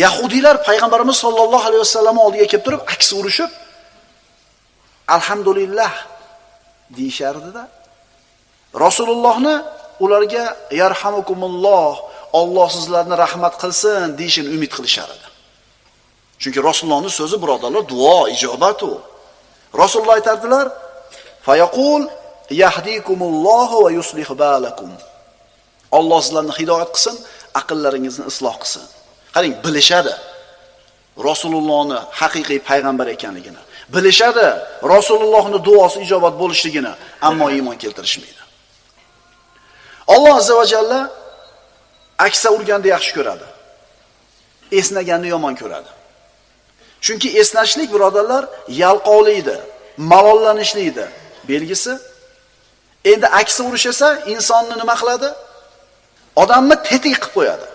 Yahudiylar payg'ambarimiz sollallohu alayhi vasallam oldiga kelib turib, aksi urishib, alhamdulillah deyishardi-da. Rasulullohni ularga yarhamukumulloh, Alloh sizlarni rahmat qilsin deyishini umid qilishar edi. Chunki Rasulullohning so'zi birodarlar duo, ijobat u. Rasululloh aytardilar: "Fayaqul yahdikumullohu va yuslih balakum." Alloh sizlarni hidoyat qilsin, aqllaringizni isloh qilsin. Qarang, bilishadi Rasulullohni haqiqiy payg'ambar ekanligini. Bilishadi Rasulullohning duosi ijobat bo'lishligini, ammo iymon keltirishmaydi. Alloh azza va jalla aksa urganda yaxshi ko'radi. Esnaganni yomon ko'radi. Chunki esnashlik birodarlar yalqovlikdi, malollanishlikdi belgisi. Endi aksa urish esa insonni nima qiladi? Odamni tetik qilib qo'yadi.